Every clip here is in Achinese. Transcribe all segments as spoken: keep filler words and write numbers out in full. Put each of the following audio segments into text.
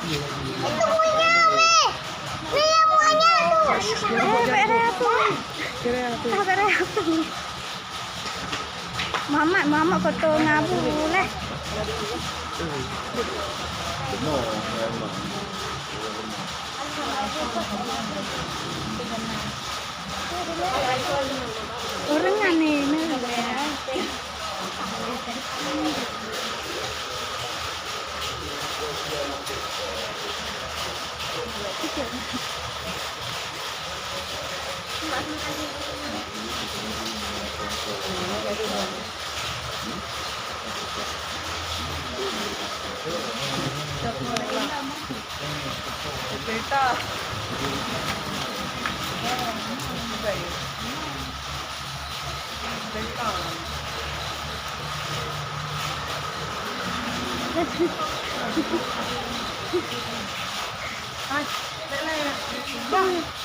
Itu punya, Wei. Wei, yang punya tu. Eh, bèrèh apa? Ah, bèrèh apa? Muhammad, Muhammad kotor ngabu leh. Orang aneh ni.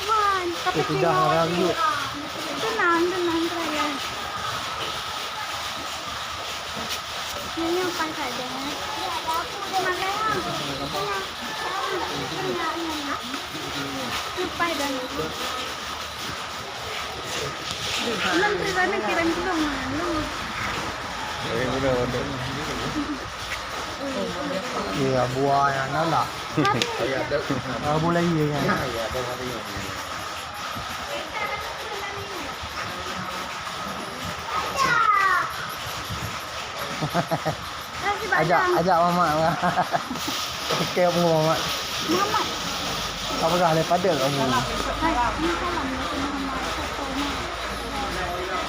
Wan, tapi sudah orang yuk. Tenang, tenang, sayang. Nyonya pai saja. Mana ya? Pai dah. Belum, di sana kirim belum, belum. Iya, buah yang nalak. Ah, boleh iya kan? Ajak, ajak mamak. Oke, apa mamak? Mamak. Apa dah lepas dia kamu? Hai, ini salam dari mamak.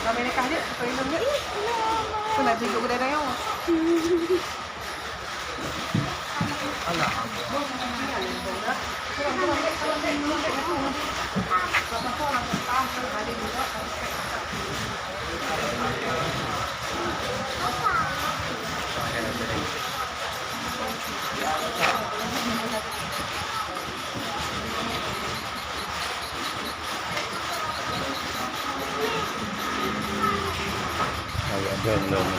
Kami nikah dia, kami nikah dia. Ih, iya, Mak. Pernah tunjuk kedai raya. Agak dong dong.